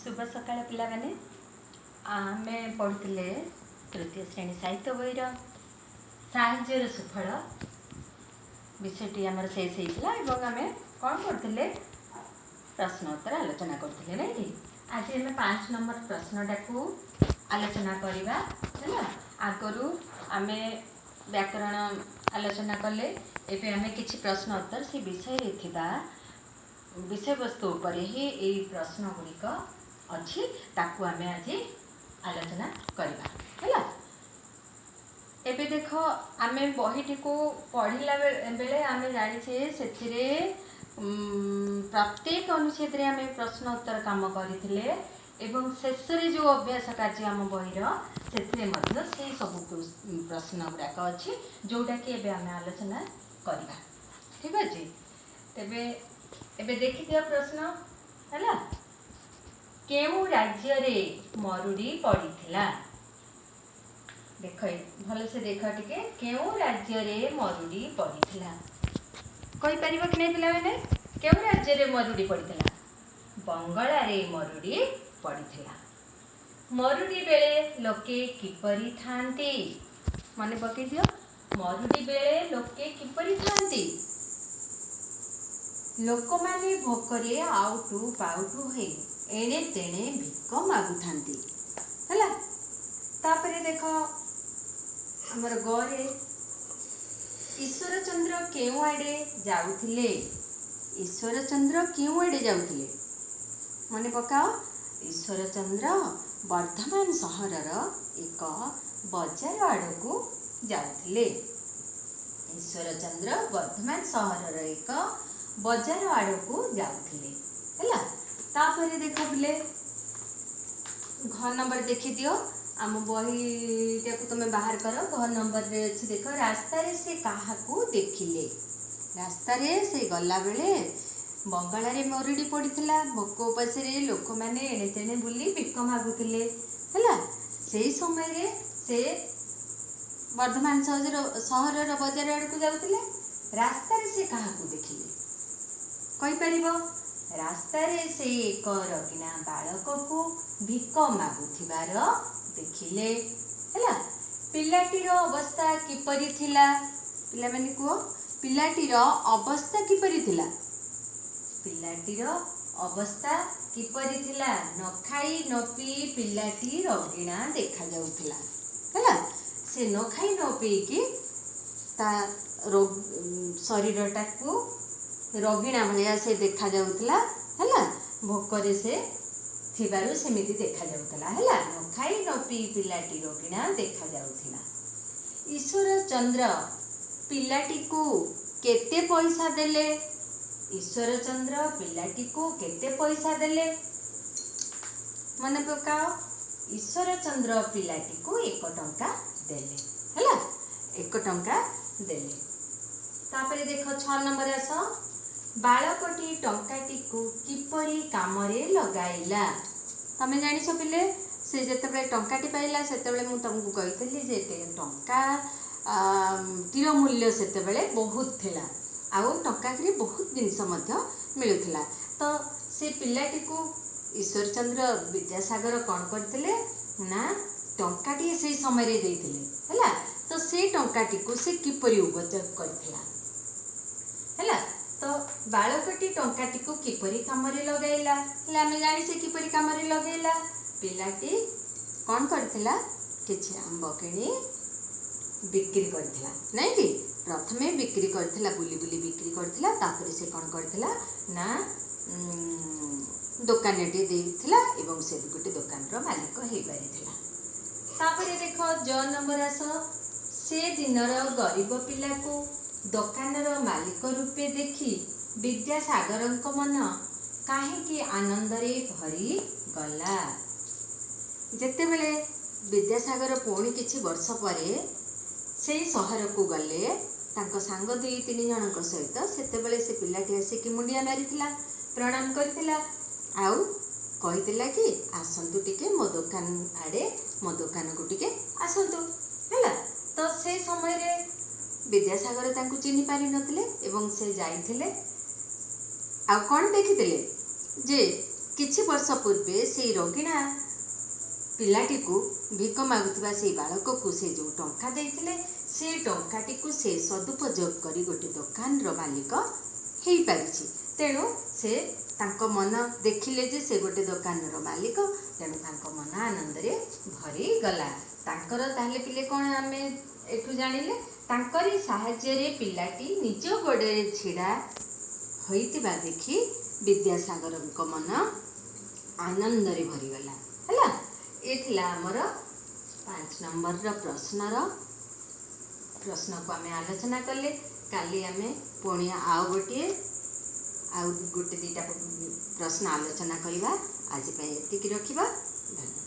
ଶୁଭ ସକାଳ ପିଲାମାନେ। ଆମେ ପଢ଼ୁଥିଲେ ତୃତୀୟ ଶ୍ରେଣୀ ସାହିତ୍ୟ ବହିର ସାହାଯ୍ୟର ସୁଫଳ ବିଷୟଟି ଆମର ଶେଷ ହେଇଥିଲା ଏବଂ ଆମେ କ'ଣ କରୁଥିଲେ? ପ୍ରଶ୍ନ ଉତ୍ତର ଆଲୋଚନା କରୁଥିଲେ, ନାଇଁ କି? ଆଜି ଆମେ 5 ନମ୍ବର ପ୍ରଶ୍ନଟାକୁ ଆଲୋଚନା କରିବା, ହେଲା? ଆଗରୁ ଆମେ ବ୍ୟାକରଣ ଆଲୋଚନା କଲେ, ଏବେ ଆମେ କିଛି ପ୍ରଶ୍ନ ଉତ୍ତର ସେ ବିଷୟରେ ଥିବା ବିଷୟବସ୍ତୁ ଉପରେ ହିଁ ଏଇ ପ୍ରଶ୍ନ ଗୁଡ଼ିକ ଅଛି, ତାକୁ ଆମେ ଆଜି ଆଲୋଚନା କରିବା, ହେଲା? ଏବେ ଦେଖ, ଆମେ ବହିଟିକୁ ପଢ଼ିଲା ବେଳେ ଆମେ ଜାଣିଛେ ସେଥିରେ ପ୍ରତ୍ୟେକ ଅନୁଚ୍ଛେଦରେ ଆମେ ପ୍ରଶ୍ନ ଉତ୍ତର କାମ କରିଥିଲେ ଏବଂ ଶେଷରେ ଯେଉଁ ଅଭ୍ୟାସ କାର୍ଯ୍ୟ ଆମ ବହିର, ସେଥିରେ ମଧ୍ୟ ସେଇ ସବୁ ପ୍ରଶ୍ନ ଗୁଡ଼ାକ ଅଛି, ଯେଉଁଟାକି ଏବେ ଆମେ ଆଲୋଚନା କରିବା। ଠିକ୍ ଅଛି? ତେବେ ଏବେ ଦେଖିଦିଅ ପ୍ରଶ୍ନ, ହେଲା? କେଉଁ ରାଜ୍ୟରେ ମରୁଡ଼ି ପଡ଼ିଥିଲା? ଦେଖ, ଭଲସେ ଦେଖ ଟିକେ। କେଉଁ ରାଜ୍ୟରେ ମରୁଡ଼ି ପଡ଼ିଥିଲା? କହିପାରିବ କି ନାହିଁ ପିଲାମାନେ? କେଉଁ ରାଜ୍ୟରେ ମରୁଡ଼ି ପଡ଼ିଥିଲା? ବଙ୍ଗଳାରେ ମରୁଡ଼ି ପଡ଼ିଥିଲା। ମରୁଡ଼ି ବେଳେ ଲୋକେ କିପରି ଥାଆନ୍ତି? ମନେ ପକେଇ ଦିଅ, ମରୁଡ଼ି ବେଳେ ଲୋକେ କିପରି ଥାଆନ୍ତି? ଲୋକମାନେ ଭୋକରେ ଆଉଟୁ ପାଉଟୁ ହେଇ ଏଣେ ତେଣେ ଭିକ ମାଗୁଥାନ୍ତି, ହେଲା? ତାପରେ ଦେଖ ଆମର ଗରେ, ଈଶ୍ୱରଚନ୍ଦ୍ର କେଉଁ ଆଡ଼େ ଯାଉଥିଲେ? ଈଶ୍ୱରଚନ୍ଦ୍ର କେଉଁ ଆଡ଼େ ଯାଉଥିଲେ? ମନେ ପକାଅ। ଈଶ୍ୱରଚନ୍ଦ୍ର ବର୍ଦ୍ଧମାନ ସହରର ଏକ ବଜାର ଆଡ଼କୁ ଯାଉଥିଲେ। ଈଶ୍ୱରଚନ୍ଦ୍ର ବର୍ଦ୍ଧମାନ ସହରର ଏକ ବଜାର ଆଡ଼କୁ ଯାଉଥିଲେ, ହେଲା? ତାପରେ ଦେଖ ପିଲେ, ଘ ନମ୍ବର ଦେଖିଦିଅ। ଆମ ବହିଟାକୁ ତମେ ବାହାର କର, ଘ ନମ୍ବରରେ ଅଛି ଦେଖ। ରାସ୍ତାରେ ସେ କାହାକୁ ଦେଖିଲେ? ରାସ୍ତାରେ ସେ ଗଲାବେଳେ ବଙ୍ଗଳାରେ ମରୁଡ଼ି ପଡ଼ିଥିଲା, ଭୋକ ଉପାସରେ ଲୋକମାନେ ଏଣେ ତେଣେ ବୁଲି ଭିକ ମାଗୁଥିଲେ, ହେଲା? ସେଇ ସମୟରେ ସେ ବର୍ଦ୍ଧମାନ ସହରର ବଜାର ଆଡ଼କୁ ଯାଉଥିଲେ। ରାସ୍ତାରେ ସେ କାହାକୁ ଦେଖିଲେ କହିପାରିବ? ରାସ୍ତାରେ ସେ ଏକ ରଗିଣା ବାଳକକୁ ଭିକ ମାଗୁଥିବାର ଦେଖିଲେ, ହେଲା? ପିଲାଟିର ଅବସ୍ଥା କିପରି ଥିଲା? ପିଲାମାନେ କୁହ, ପିଲାଟିର ଅବସ୍ଥା କିପରି ଥିଲା? ପିଲାଟିର ଅବସ୍ଥା କିପରି ଥିଲା? ନ ଖାଇ ନ ପିଇ ପିଲାଟି ରଗିଣା ଦେଖାଯାଉଥିଲା, ହେଲା? ସେ ନ ଖାଇ ନ ପିଇକି ତା ଶରୀରଟାକୁ ରଗିଣା ଭଳିଆ ସେ ଦେଖାଯାଉଥିଲା, ହେଲା? ଭୋକରେ ସେ ଥିବାରୁ ସେମିତି ଦେଖାଯାଉଥିଲା, ହେଲା? ନ ଖାଇ ନ ପିଇ ପିଲାଟି ରୋଗିଣା ଦେଖାଯାଉଥିଲା। ଈଶ୍ୱରଚନ୍ଦ୍ର ପିଲାଟିକୁ କେତେ ପଇସା ଦେଲେ? ଈଶ୍ୱରଚନ୍ଦ୍ର ପିଲାଟିକୁ କେତେ ପଇସା ଦେଲେ? ମନେ ପକାଅ। ଈଶ୍ୱରଚନ୍ଦ୍ର ପିଲାଟିକୁ 1 ଟଙ୍କା ଦେଲେ, ହେଲା? 1 ଟଙ୍କା ଦେଲେ। ତାପରେ ଦେଖ, 6 ନମ୍ବର ଆସ। ବାଳକଟି ଟଙ୍କାଟିକୁ କିପରି କାମରେ ଲଗାଇଲା? ତମେ ଜାଣିଛ ପିଲେ, ସେ ଯେତେବେଳେ ଟଙ୍କାଟି ପାଇଲା, ସେତେବେଳେ ମୁଁ ତମକୁ କହିଥିଲି ଯେ ଟଙ୍କା ଟିର ମୂଲ୍ୟ ସେତେବେଳେ ବହୁତ ଥିଲା ଆଉ ଟଙ୍କାରେ ବହୁତ ଜିନିଷ ମଧ୍ୟ ମିଳୁଥିଲା। ତ ସେ ପିଲାଟିକୁ ଈଶ୍ୱରଚନ୍ଦ୍ର ବିଦ୍ୟାସାଗର କ'ଣ କରିଥିଲେ ନା ଟଙ୍କାଟିଏ ସେଇ ସମୟରେ ଦେଇଥିଲେ, ହେଲା? ତ ସେଇ ଟଙ୍କାଟିକୁ ସେ କିପରି ଉପଯୋଗ କରିଥିଲା, ହେଲା? ତ ବାଳକଟି ଟଙ୍କାଟିକୁ କିପରି କାମରେ ଲଗାଇଲା? ହେଲେ ଆମେ ଜାଣିଛେ କିପରି କାମରେ ଲଗାଇଲା। ପିଲାଟି କ'ଣ କରିଥିଲା? କିଛି ଆମ୍ବ କିଣି ବିକ୍ରି କରିଥିଲା, ନାଇଁ କି? ପ୍ରଥମେ ବିକ୍ରି କରିଥିଲା, ବୁଲି ବୁଲି ବିକ୍ରି କରିଥିଲା। ତାପରେ ସେ କ'ଣ କରିଥିଲା ନା ଦୋକାନଟିଏ ଦେଇଥିଲା ଏବଂ ସେ ଗୋଟେ ଦୋକାନର ମାଲିକ ହେଇପାରିଥିଲା। ତାପରେ ଦେଖ, ଜ ନମ୍ବର ଆସ। ସେ ଦିନର ଗରିବ ପିଲାକୁ ଦୋକାନର ମାଲିକ ରୂପେ ଦେଖି ବିଦ୍ୟାସାଗରଙ୍କ ମନ କାହିଁକି ଆନନ୍ଦରେ ଭରି ଗଲା? ଯେତେବେଳେ ବିଦ୍ୟାସାଗର ପୁଣି କିଛି ବର୍ଷ ପରେ ସେଇ ସହରକୁ ଗଲେ ତାଙ୍କ ସାଙ୍ଗ 2 3 ଜଣଙ୍କ ସହିତ, ସେତେବେଳେ ସେ ପିଲାଟି ଆସିକି ମୁଣ୍ଡିଆ ମାରିଥିଲା, ପ୍ରଣାମ କରିଥିଲା ଆଉ କହିଥିଲା କି ଆସନ୍ତୁ ଟିକେ ମୋ ଦୋକାନ ଆଡ଼େ, ମୋ ଦୋକାନକୁ ଟିକେ ଆସନ୍ତୁ, ହେଲା? ତ ସେ ସମୟରେ ବିଦ୍ୟାସାଗର ତାଙ୍କୁ ଚିହ୍ନି ପାରିନଥିଲେ ଏବଂ ସେ ଯାଇଥିଲେ ଆଉ କ'ଣ ଦେଖିଥିଲେ ଯେ କିଛି ବର୍ଷ ପୂର୍ବେ ସେଇ ରୋଗିଣା ପିଲାଟିକୁ, ଭିକ ମାଗୁଥିବା ସେଇ ବାଳକକୁ ସେ ଯେଉଁ ଟଙ୍କା ଦେଇଥିଲେ, ସେ ଟଙ୍କାଟିକୁ ସେ ସଦୁପଯୋଗ କରି ଗୋଟେ ଦୋକାନର ମାଲିକ ହେଇପାରିଛି। ତେଣୁ ସେ ତାଙ୍କ ମନ ଦେଖିଲେ ଯେ ସେ ଗୋଟେ ଦୋକାନର ମାଲିକ, ତେଣୁ ତାଙ୍କ ମନ ଆନନ୍ଦରେ ଭରିଗଲା ତାଙ୍କର। ତାହେଲେ ପିଲେ, କ'ଣ ଆମେ ଏଠୁ ଜାଣିଲେ? ତାଙ୍କରି ସାହାଯ୍ୟରେ ପିଲାଟି ନିଜ ଗୋଡ଼ରେ ଛିଡ଼ା ହୋଇଥିବା ଦେଖି ବିଦ୍ୟାସାଗରଙ୍କ ମନ ଆନନ୍ଦରେ ଭରିଗଲା। ହେଲା, ଏ ଥିଲା ଆମର 5 ନମ୍ବରର ପ୍ରଶ୍ନର ପ୍ରଶ୍ନକୁ ଆମେ ଆଲୋଚନା କଲେ। କାଲି ଆମେ ପୁଣି ଆଉ ଗୋଟିଏ, ଆଉ ଗୋଟେ ଦୁଇଟା ପ୍ରଶ୍ନ ଆଲୋଚନା କରିବା। ଆଜି ପାଇଁ ଏତିକି ରଖିବା। ଧନ୍ୟବାଦ।